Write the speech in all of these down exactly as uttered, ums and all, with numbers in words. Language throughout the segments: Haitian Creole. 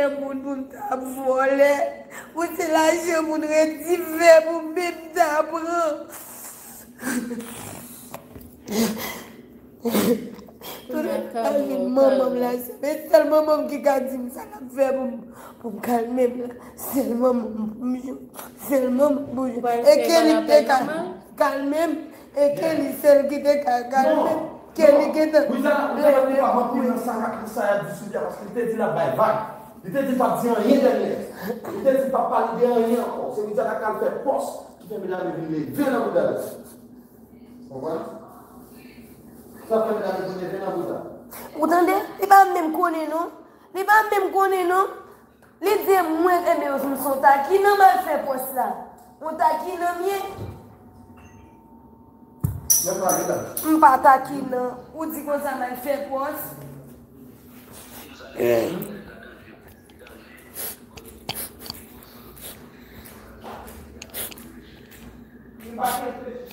Lajan moun pou m ta vòlè. Ou se lajan moun redi fè pou m menm ta pran. Tout lajan manman m la, se men sèl manman m ki ka di m sa l ap fè pou m, pou m kalme m la. Sèl manman m pou m jwe. Sèl manman m pou m jwe. E Kelly te ka kalme m. E Kelly sèl ki te ka kalme m. Kelly gentan. Wi, sa, wi, sa, pa antre nan sa, sa y ap di sou li a, paske li te di l ap bay vag. Li te di l p ap di anyen dènye. Li te di l p ap pale de anyen ankò. Se Widiana k al fè pòs ki fè medam yo vin leve nan bouda yo. Konprann? Sa fè medam yo vin leve nan bouda. Ou tande? Li pa menm konnen non. Li pa menm konnen non. Li di mwen, enben, m se yon takinan m al fè pòs la. Yon takinan m ye. M pa takinan. Ou di konsa m al fè pòs.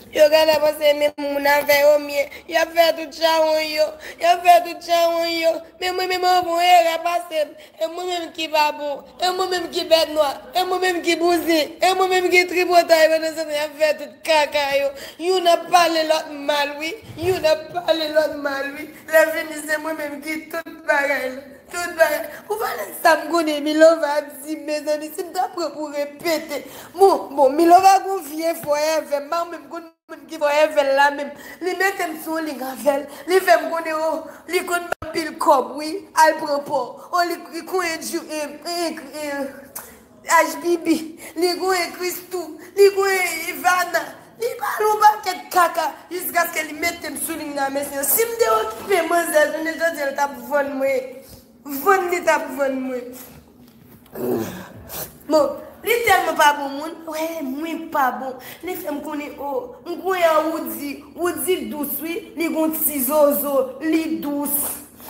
Yo genlè panse menm moun avè yo m ye. Y ap fè tout chawony yo. Y ap fè tout chawony yo. Men mwen menm anvan yon erè pase m. E mwen menm ki pa bon. E mwen menm ki bèt nwa. E mwen menm ki bouzen. E mwen menm ki tripotay. Pandan se tan y ap fè tout kaka yo. Youn ap pale lòt mal wi. Youn ap pale lòt mal wi. Lè fini se mwen menm ki tout bagay la. Tout bagay. Ou pa nan sa m konnen Milova di m, mezanmi, si m ta pran pou repete. Bon, bon, Milova gon vye forever, m pa menm konn moun ki forever la menm. Li mete m sou yon lig avè l. Li fè m konnen, o, li konn m anpil kòb, wi. Al pran pò. O, li, li konn Ju-, e, e, e, H B B. Li konn Christoo. Li konn Ivana. Li pale yon pakèt kaka. Jiskaske li mete m sou lig la, mesye. Si m te okipe manzè, jounen jodi a, l t ap vann mwen. Vann li t ap vann mwen. Bon, li tèlman pa bon moun. Wè, mwen pa bon. Li fè m konnen, o, m kwè a Woody. Woody dous, wi. Li gon ti zozo. Li dous.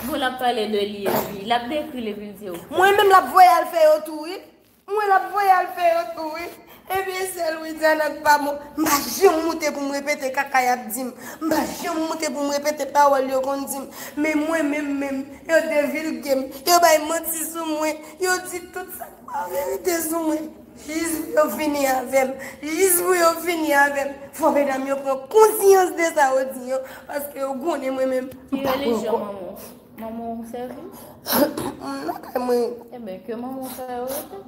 Bon, l ap pale de li, epi l ap dekri l, epi l di, o. Mwen menm, l ap voye al fè yo tou, wi. Mwen, l ap voye al fè yo tou, wi. Ebyen, sèl Widiana k pa bon. M pa janm moute pou m repete kaka y ap di m. M pa janm moute pou m repete pawòl yo konn di m. Men mwen menm, menm, yo devilge m. Yo bay manti sou mwen. Yo di tout sa k pa verite sou mwen. Jis pou yo fini avè m. Jis pou yo fini avè m. Fò medam yo pran konsyans de sa yo di yo. Paske yo konnen mwen menm, m pa pran kò. Ki relijyon manman w? Manman w sèvi? Lakay mwen. Ebyen, ke manman w fè yo rete.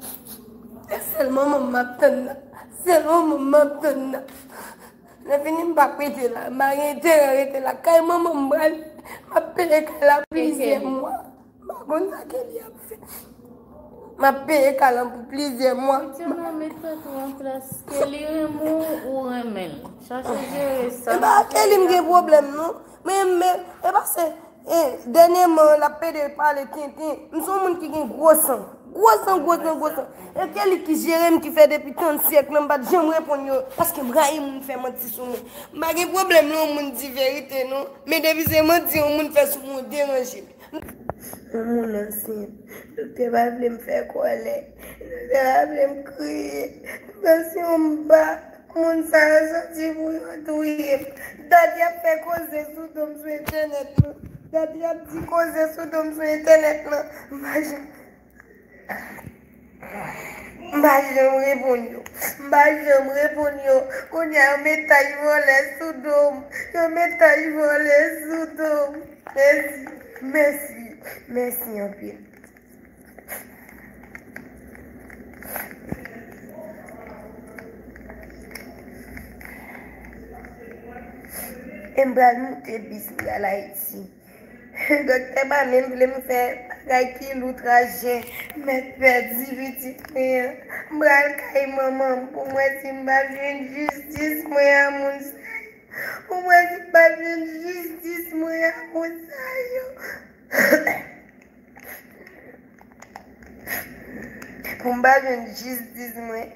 E sèl manman m m ap tann nan. Sèl manman m m ap tann nan. Lè fini, m p ap rete la. M pa gen enterè rete la. Kay manman m pral, m ap peye kay la plizyè mwa. M pa konn sa Kelly ap fè. M ap peye kay lan pou plizyè mwa. Widiana, met tèt ou an plas. Kelly renmen w, ou renmen l. Chache jere sa. E pa Kelly m gen pwoblèm, non. Men, men, e pa se, e, dènyèman, l ap pede pale tenten. M se yon moun ki gen gwo san. Gwo san, gwo san, gwo san. E Kelly ki jere m, ki fè depi trant syèk lan, m pa t janm reponn yo. Paske m rayi moun fè manti sou mwen. M pa gen pwoblèm lè yon moun di verite, non. Men depi se manti yon moun fè sou mwen, ou deranje m. Yon moun ansent. Doktè pa vle m fè kòlè. Doktè pa vle m kriye. Tansyon m ba. Moun sa yo soti pou yo touye m. Dat y ap fè koze sou do m sou entènèt lan. Dat y ap di koze sou do m sou entènèt lan. M pa janm, m pa janm reponn yo. M pa janm reponn yo. Kounye a, yo met tach vòlè sou do m. Yo met tach vòlè sou do m. Mèsi. Mèsi. Mèsi anpil. E m pral moute bis, m pral Ayiti. Doktè pa menm vle m fè bagay ki lou traje. M mèt pèdi pitit mwen an. M pral kay manman m pou m wè si m p ap jwenn jistis mwen a moun sa yo. Pou m wè si m p ap jwenn jistis mwen a moun sa yo. Pou m pa jwenn jistis mwen.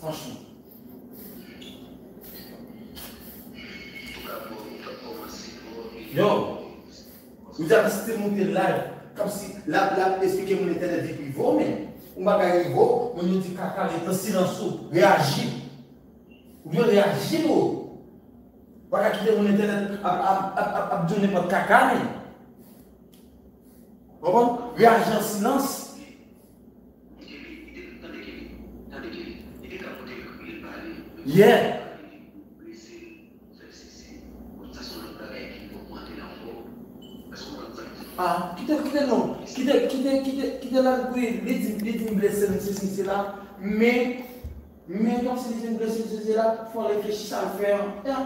Franchman. Yo, Widiana si te moute live, kòmsi l ap, l ap esplike moun entènèt vi prive w, men yon bagay rive w, moun yo di kaka, men tan silans ou, reyaji. Ou dwe reyaji, bro. Ou pa ka kite moun entènèt ap, ap, ap, ap, ap di w nenpòt kaka, men. Konprann? Reyaji an silans. Yeah. Ah, kite, kite non. Kite, kite, kite, kite l al priye. Li di, li di m blese m, sesi, sela. Men, men kòmsi li di m blese m, sesi, sela, fò l reflechi sa l fè an. Ya.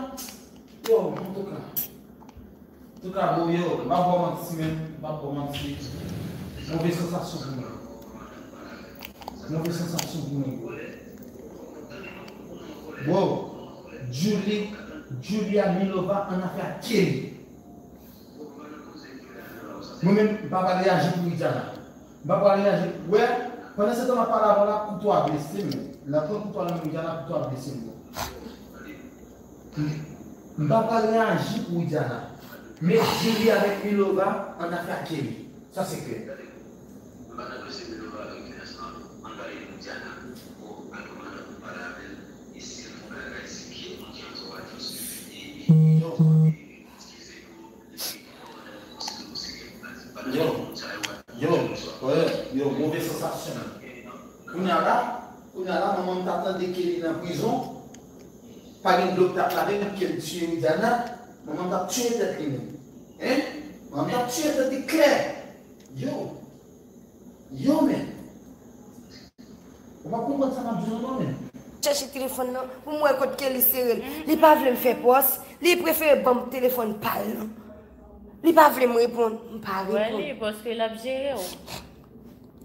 Yo, antouka. Antouka, bon, yo, m pa ba w manti, men, m pa ba w manti. Move sansasyon pou mwen. Move sansasyon pou mwen. Bro, Julie, Julia Milova an afè ak Kelly. Mwen menm, m pa pral reyaji pou Widiana. M pa pral reyaji. Wè, pandan se tan m ap pale avè w la, kouto a blese m. L ap pran kouto a nan men Widiana, kouto a blese m, bro. M pa pral reyaji pou Widiana. Men Julie avèk Milova an afè ak Kelly. Sa se klè. Yo, yo, wè, yo, move sansasyon. Kounye a la, kounye a la, manman m ta tande ke li nan prizon, pa gen dlo k t ap lave l, ke l tiye Widiana, manman m t ap tiye tèt li menm. Hein? Manman m t ap tiye tèt li klè. Yo, yo, men. Ou pa konprann sa m ap di w non, men. Chèche telefòn nan pou m wè kot ke li sere l. Li pa vle m fè pòs, li prefere ban m telefòn pa l lan. Li pa vle m reponn, m pa reponn. Wè li, paske l ap jere w.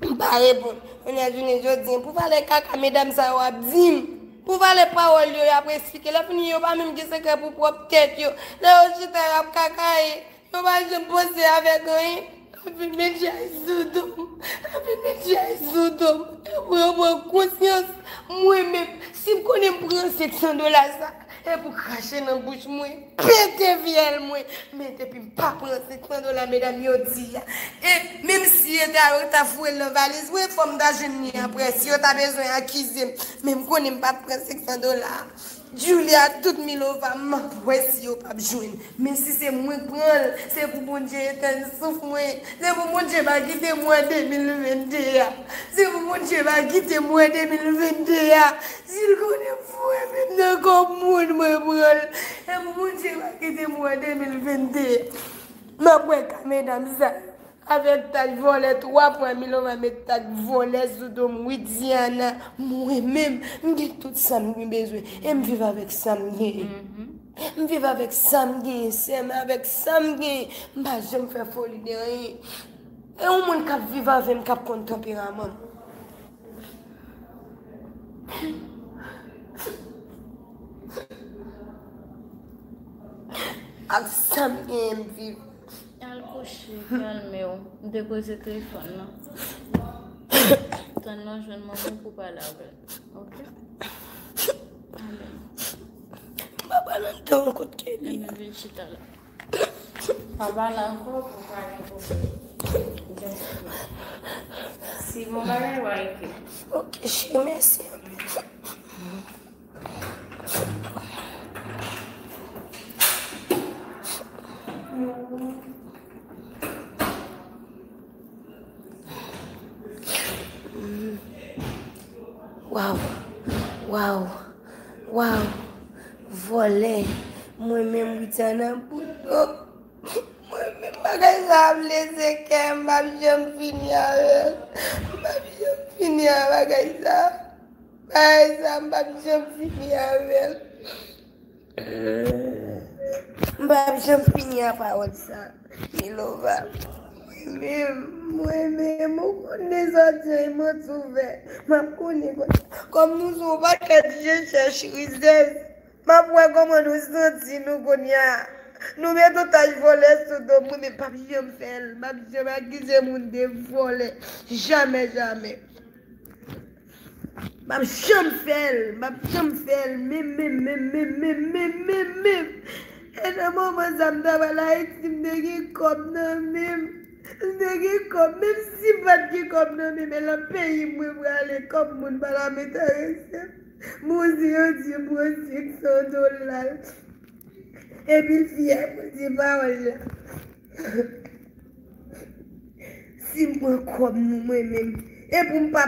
M pa reponn. Kounye a jounen jodi a, pou valè kaka medam sa yo ap di m, pou valè pawòl yo, y ap esplike. Lè fini, yo pa menm gen sekrè pou pwòp tèt yo. Lè yo chita, y ap kakaye. Yo pa janm panse avèk anyen. Yo vin met jay sou do m. Yo vin met jay sou do m. Epi yo pran konsyans. Mwen menm, si m konnen m pran senk san dola sa, e pou krache nan bouch mwen, pete fyèl mwen. Men depi m pa pran senk san dola, medam yo di a. E menm si yo ta, yo ta foure l nan valiz, wi, fò m ta jwenn li apre. Si yo ta bezwen akize m, men m konnen m pa t pran senk san dola. Julia, tout Milova, m ap wè si yo p ap jwenn. Men si se mwen k pran l, se pou Bondye etenn souf mwen. Se pou Bondye pa kite m wè de mil vennde a. Se pou Bondye pa kite m wè de mil vennde a. Si l konnen m foure men m nan kòb moun, mwen pran l. Se pou Bondye pa kite m wè de mil vennde a. M ap wè ka medam sa yo. Avèk tach vòlè, twa pwen Milova met tach vòlè sou do m, Widiana. Mwen menm, m gen tout sa m gen bezwen. E m viv avèk sa m genyen. M viv avèk sa m genyen, sè m, avèk sa m genyen. M pa janm fè foli de anyen. E yon moun k ap viv avè m k ap konn tanperaman m. Ak sa m genyen, m viv. Al kouche, kalme w. M depoze telefòn nan. Tann lè w jwenn manman w pou w pale avè l. Oke? Ale. M pa pral anndan kot Kelly. Ebyen, vin chita la. Pa pale ankò pou w pa gen pwoblèm. Si gon bagay, w a ekri. Oke, cheri, mèsi anpil. Waw, waw, waw, vòlè, mwen menm Widiana Boudon, mwen menm bagay sa ap lese kè m, m p ap janm fini avè l, m p ap janm fini ak bagay sa, bagay sa m p ap janm fini avè l. M p ap janm fini ak pawòl sa. Milova, mwen menm, mwen menm, ou konnen sa di manti ouvè. M ap konnen kòm, kòm nou se yon pakèt je chèch rizèz. M ap wè kòman nou santi nou kounye a. Nou met yon tach vòlè sou do m, mwen menm p ap janm fè l. M p ap janm akize moun de vòlè. Jamè, jamè. M p ap janm fè l, m p ap janm fè l, menm, menm, menm. E nan moman sa m t ap al Ayiti, m te gen kòb nan men m. M te gen kòb, menm si m pa t gen kòb nan men m, e nan peyi m mwen prale, kòb moun pa t ap enterese m. Mon Dye, yon Dye, Bondye, ki se yon dola. Epi l fyè pou di pawòl la. Si m pran kòb nou mwen menm, e pou m pa